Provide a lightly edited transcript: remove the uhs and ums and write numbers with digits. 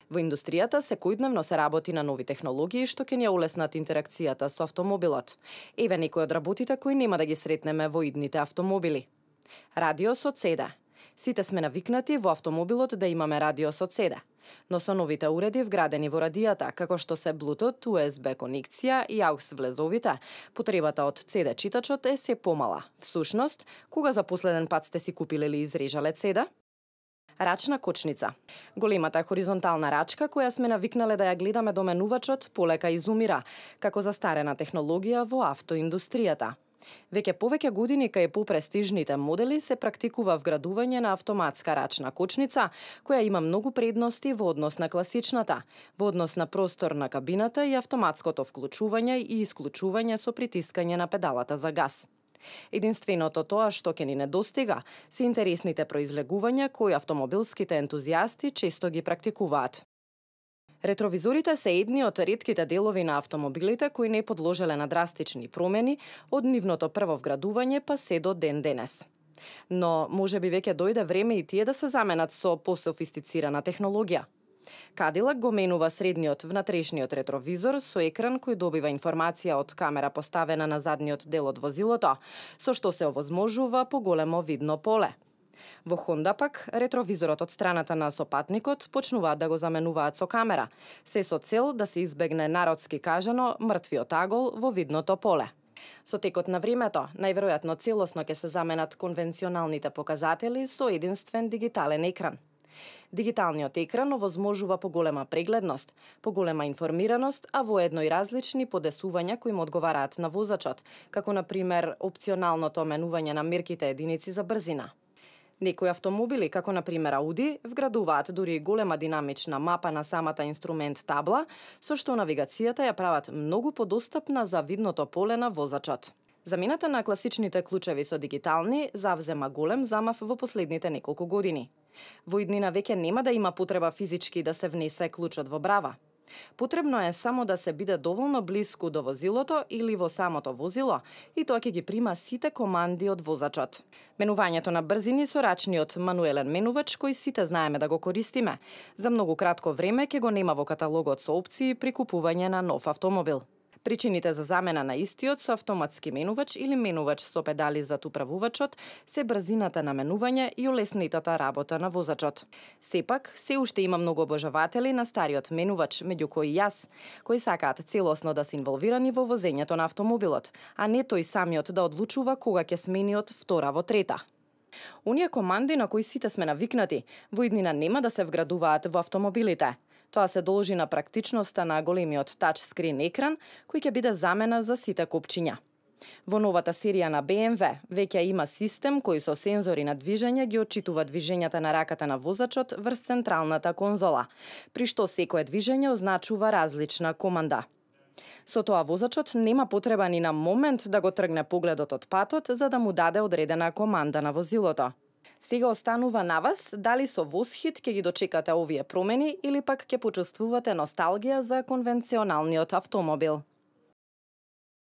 Во индустријата секојдневно се работи на нови технологии што ќе ни улеснат интеракцијата со автомобилот. Еве некои од работите кои нема да ги сретнеме во идните автомобили. Радио со CD. Сите сме навикнати во автомобилот да имаме радио со CD. Но со новите уреди вградени во радијата, како што се Bluetooth, USB конекција и AUX влезовите, потребата од CD читачот е се помала. Всушност, кога за последен пат сте си купиле или изрежале CD? Рачна кочница. Големата хоризонтална рачка која сме навикнале да ја гледаме до менувачот полека изумира, како застарена технологија во автоиндустријата. Веќе повеќе години кај попрестижните модели се практикува вградување на автоматска рачна кочница, која има многу предности во однос на класичната, во однос на простор на кабината и автоматското вклучување и исклучување со притискање на педалата за газ. Единственото тоа што ќе ни недостига се интересните произлегувања кои автомобилските ентузијасти често ги практикуваат. Ретровизорите се едни од ретките делови на автомобилите кои не подложеле на драстични промени од нивното прво вградување па се до ден денес. Но можеби веќе дојде време и тие да се заменат со пософистицирана технологија. Cadillac го менува средниот внатрешниот ретровизор со екран кој добива информација од камера поставена на задниот дел од возилото, со што се овозможува поголемо видно поле. Во Honda пак, ретровизорот од страната на сопатникот почнуваат да го заменуваат со камера, се со цел да се избегне народски кажано мртвиот агол во видното поле. Со текот на времето, најверојатно целосно ќе се заменат конвенционалните показатели со единствен дигитален екран. Дигиталниот екран овозможува поголема прегледност, поголема информираност, а воедно и различни подесувања кои му одговараат на возачот, како на пример опционалното менување на мерките единици за брзина. Некои автомобили, како на пример Audi, вградуваат дури голема динамична мапа на самата инструмент табла, со што навигацијата ја прават многу подостапна за видното поле на возачот. Замената на класичните клучеви со дигитални завзема голем замав во последните неколку години. Во иднина веќе нема да има потреба физички да се внесе клучот во брава. Потребно е само да се биде доволно блиску до возилото или во самото возило и тоа ќе ги прима сите команди од возачот. Менувањето на брзини со рачниот мануелен менувач кој сите знаеме да го користиме, за многу кратко време ќе го нема во каталогот со опции при купување на нов автомобил. Причините за замена на истиот со автоматски менувач или менувач со педали зад управувачот се брзината на менување и олеснетата работа на возачот. Сепак, се уште има многу обожаватели на стариот менувач, меѓу кои јас, кои сакаат целосно да се инволвирани во возењето на автомобилот, а не тој самиот да одлучува кога ќе смени од втора во трета. Оние команди на кои сите сме навикнати, во иднина нема да се вградуваат во автомобилите. Тоа се должи на практичноста на големиот тачскрин екран, кој ќе биде замена за сите копчиња. Во новата серија на BMW веќе има систем кој со сензори на движење ги отчитува движењата на раката на возачот врз централната конзола, при што секое движење означува различна команда. Со тоа возачот нема потреба ни на момент да го тргне погледот од патот за да му даде одредена команда на возилото. Сега останува на вас дали со возхит ќе ги дочекате овие промени или пак ќе почувствувате носталгија за конвенционалниот автомобил.